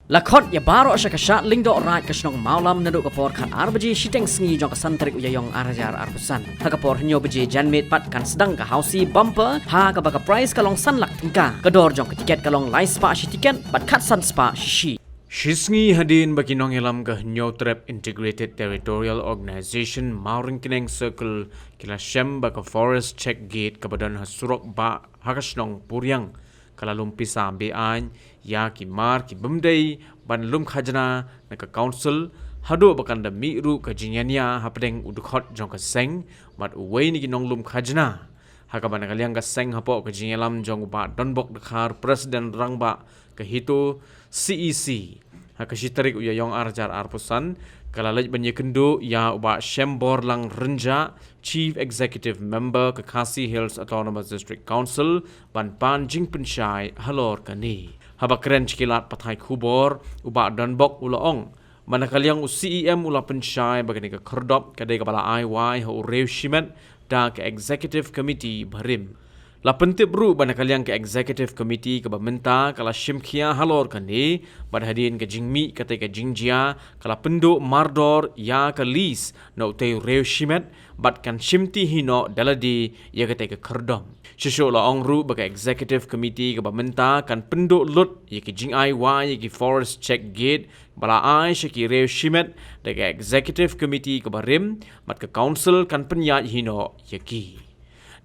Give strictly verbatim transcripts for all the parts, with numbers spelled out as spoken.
La khot ïa baroh sha ka Shad Lyngdoh Raid ka shnong Mawlam naduh ka por khat ar baje shiteng sngi jong ka san tarik u Ïaïong ar hajar arphew san. Ha ka por hynñiew baje janmiet pat kan sdang ka Housie Bumper ha kaba ka prize ka long san lak tyngka. Ka dor jong ka tiket ka long lai spah shi tiket bad khatsan spah shi shi. Shi sngi hadien ba ki nongïalam ka Hynñiewtrep Integrated Territorial Organization Mawryngkneng Circle ki la shem ba ka Forest Check Gate kaba don ha surok bah ha ka shnong Puriang ka la lum pisa be-aiñ ïa ki mar ki bym dei ban lum khajna na ka council, haduh ba kan da mih ruh ka jingïania hapdeng u dkhot jong ka seng bad uwei na ki nonglum khajna. Ha kaba na ka liang ka seng, hapoh ka jingïalam jong u Bah Donbok Dkhar, President Rangbah ka HITO C E C, ha ka shi tarik u Ïaïong ar hajar arphew san, ka la leit ban ïakynduh ïa u Bah Shemborlang Rynjah, Chief Executive Member ka Khasi Hills Autonomous District Council, ban pan jingpynshai halor kane. Haba kren sha ki lad pathai khubor, u Bah Donbok u la ong ba na ka liang u C E M u la pynshai ba kane ka khyrdop ka dei kaba la ai wai ha u riew shimet da ka Executive Committee barim. La pyntip ruh ba na ka liang ka Executive Committee kaba mynta ka la shim khia halor kane, bad hadien ka jingmih katei ka jingjia ka la pynduh mardor ïa ka lease na utei u riew shimet bad kan shimti hi noh da lade ïa katei ka khyrdop. Shuh shuh la ong ruh ba ka Executive Committee kaba mynta kan pynduh lut ïa ki jingai wai ïa ki Forest Check Gate ba la ai sha ki riew shimet da ka Executive Committee kaba rim, bad ka Council kan pynïaid hi noh ïa ki.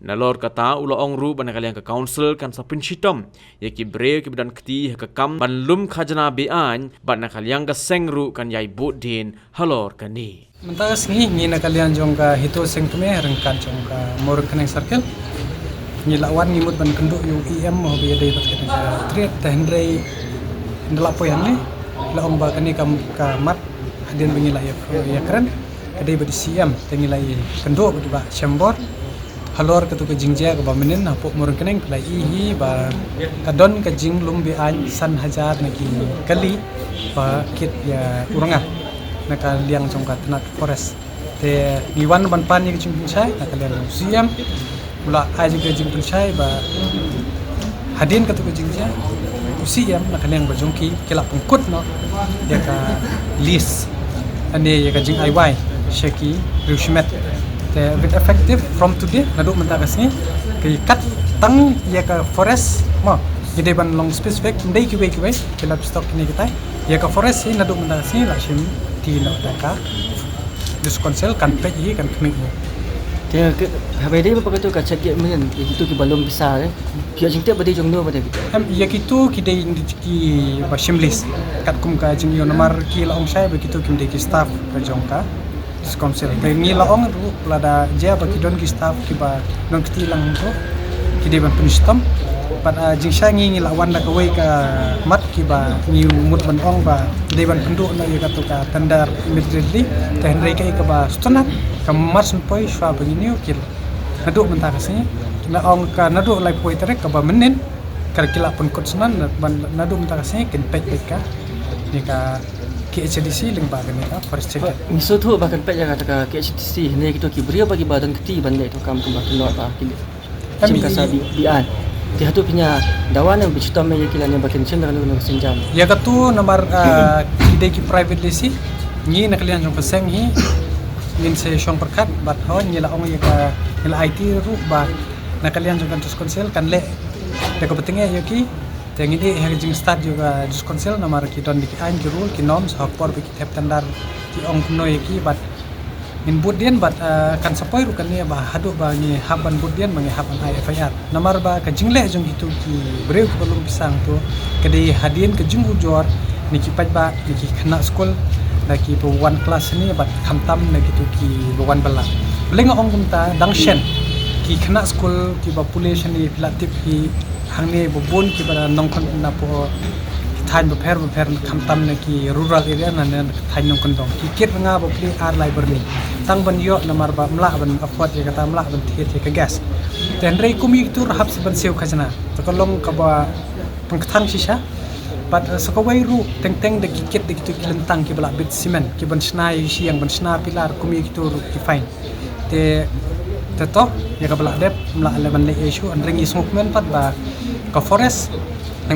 Nalor kata u la ong ruh ba na ka liang ka Council kan sa pynshitom ïa ki briew kiba don kti ha ka kam ban lum khajna be-aiñ, bad na ka liang ka seng ruh kan ïai bud dien halor kane. Mynta ka sngi ngi na ka liang jong ka HITO Seng Kmie ryngkat jong ka Mawryngkneng Circle, ngi la wan ngi mut ban kynduh ïa u E M haba ïadei bad kane ka threat, te hynrei ynda la poi hangne la ong ba kane ka, ka mat hadien ba ngi la ïa, ïakren ka dei bad u C E M, te ngi la ïakynduh bad u Bah Shembor halor katu ka jingjia kaba mynnin hapoh Mawryngkneng. Phi la ïohi ba ka don ka jinglum be-aiñ san hajar na ki kali ba kit ïa u rnga na ka liang jong ka tnat Forest. Te ngi wan ban pan ïa ka jingpynshai na ka liang jong u C E M. U la ai ïa ka jingpynshai ba hadien katu ka jingjia, u C E M na ka liang ba jong ki ki la pynkut noh ïa ka lease, ane ïa ka jingai wai sha ki riew shimet. Te with effective from today, naduh mynta ka sngi, ki kat tang ïa ka Forest mo, ngi dei ban long specific, ym dei kiwei kiwei, ki la pynstoh kine kitai. Ïa ka Forest hi naduh mynta ka sngi la shimti noh da ka District Council, kan peit hi, kan khmih hi. Te haba ïadei bad katu ka check gate mynnin, ïa kitu kiba lum pisa, eh, ki ïoh jingtip ba dei jong no ba dei? Em, ïa kitu ki dei kiba shim lease. Katkum ka jingïoh namar ki la ong shai ba kitu kim dei ki staff ka jong ka District Council. Te ngi la ong ruh lada jia ba ki don ki staff kiba don kti lang hangto, ki dei ban pynshitom. Bad, ah, jingshai ngi, ngi la wan da kawei ka mat kiba ngi mut ban ong ba dei ban pynduh noh ïa katu ka tender immediately. Te hynrei kaei kaba sngewtynnat, ka mar shen poi shuwa ba ngin ïoh ki, naduh mynta ka sngi, la ong ka naduh laiphew tarik kaba mynnin, ka ki la pynkut sngewtynnat, ban naduh mynta ka sngi kin peit beit kane ka K H A D C lyngba kane ka Forest Check Gate. Ngi sngewthuh ba kan peit ïa kata ka K H A D C, hynrei kito ki briew ba kiba don kti ban leh katu ka kam kumba ki lor ba ki leh. Em, shim ka sa i- bi, bian. Te hato phi ïa dawa ne pynshitom ïa ki lane ba kin shim da kano kano ka sienjam? Ïa katu namar, ah, ki dei ki private lessee, ngi na ka liang jong ka seng hi ngin sa shong pyrkhat, bad hooid ngi la ong ïa ka, ngi la aiti ruh ba na ka liang jong ka District Council kan leh da kaba tyngeh ïa ki. Te ngin ïeh ha ka jingstad jong ka District Council namar ki don da ki aiñ, ki rule, ki norms, ha ka por ba ki thep tender ki ong kumno ïa ki, bad ngin bud dien bad, eh, kan sa poi ruh kane ba haduh ba ngi hap ban bud dien ba ngi hap ban ai F I R. Namar ba ka jingleh jong kitu ki briew kiba lum pisa hangto ka dei hadien ka jingujor na ki paidbah, na ki khynnah skul, na kiba wan klas shane bad khamtam na kitu kiba wan bylla. Balei nga ong kumta? Dang shen ki khynnah skul kiba pule shane, phi la tip hi, hangne ba bun kiba nongkynduh napoh ki thaiñ bapher bapher, khamtam na ki rural area, na, na thaiñ nongkyndong, ki kit rnga ba plie ar lai byrni tang ban ïoh, namar ba ym lah ban afford ïa kata, ym lah ban thied ïa ka gas. Te hynrei kum ïa kitu ruh hap sa ban siew khajna, te ka long kaba pynkthang shisha. Bad, eh, sa kawei ruh teng teng da ki kit da kitu ki lyntang kiba la bit cement, ki ban shna ïa ki shiang, ban shna pilar, kum ïa kitu ruh ki fine. Te, te to, ïa kaba la dep, ym lah leh ban leh issue, hynrei ngi sngewkmen pat ba ka Forest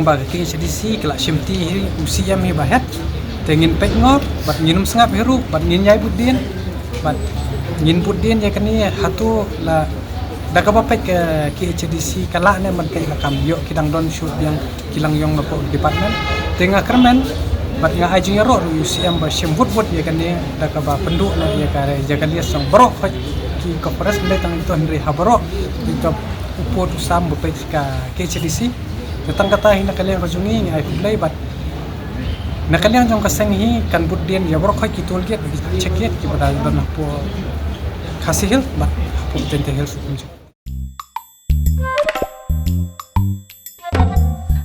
Ba ka K H A D C ka la shimti hi u C M hi ba het. Te ngin peit ngor bad ngin ym sngap hi ruh bad ngin ïai bud dien. Bad ngin bud dien ïa kane hato la da kaba peit ka K H A D C ka lah ne ban peit la kam ïoh ki dang don shuh biang ki la ïong na pdeng department. Te nga kyrmen bad nga ai jingïaroh ruh ïa u C M ba shim bud bud ïa kane da kaba pynduh noh ïa ka ïa ka list jong baroh khoit ki ka forest, ym dei tang ito hynrei ha baroh ito u pud u sam ba peit ka K H A D C. Te tang kata hi na ka liang ka jong ngi ngi ai khublei bad na ka liang jong ka seng hi kan bud dien ïa baroh khoit ki toll gate, ki check gate kiba da don hapoh Khasi Hills bad hapoh Jaintia Hills kumjuh.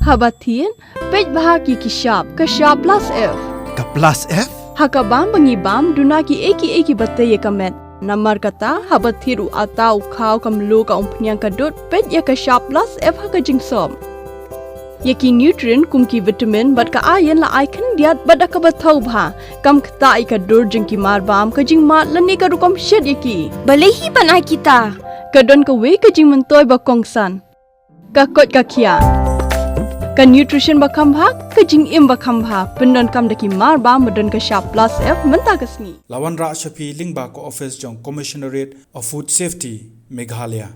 Haba thied, peit bha ki ki shap, ka shap plus F. Ka plus F? Ha ka bam ba ngi bam, duna ki ei ki ei kiba tei ïa ka met. Namar kata, haba thied u atta, u khaw, ka mluh, ka umphniang, ka dud, peit ïa ka shap plus F ha ka jingsop. Ïa ki nutrient kum ki vitamin bad ka iron la ai khyndiat bad da kaba thaw bha. Kam ktah ïa ka dur jong ki mar bam, ka jingmad lane ka rukom shet ïa ki. Balei hi ban ai kita? Ka don kawei ka jingmyntoi ba kongsan. Ka koit ka khiah. Ka nutrition ba kham bha, ka jingim ba kham bha. Pyndonkam da ki mar bam ba don ka shap plus F mynta ka sngi. La wanrah sha phi lyngba ka office jong Commissionerate of Food Safety, Meghalaya.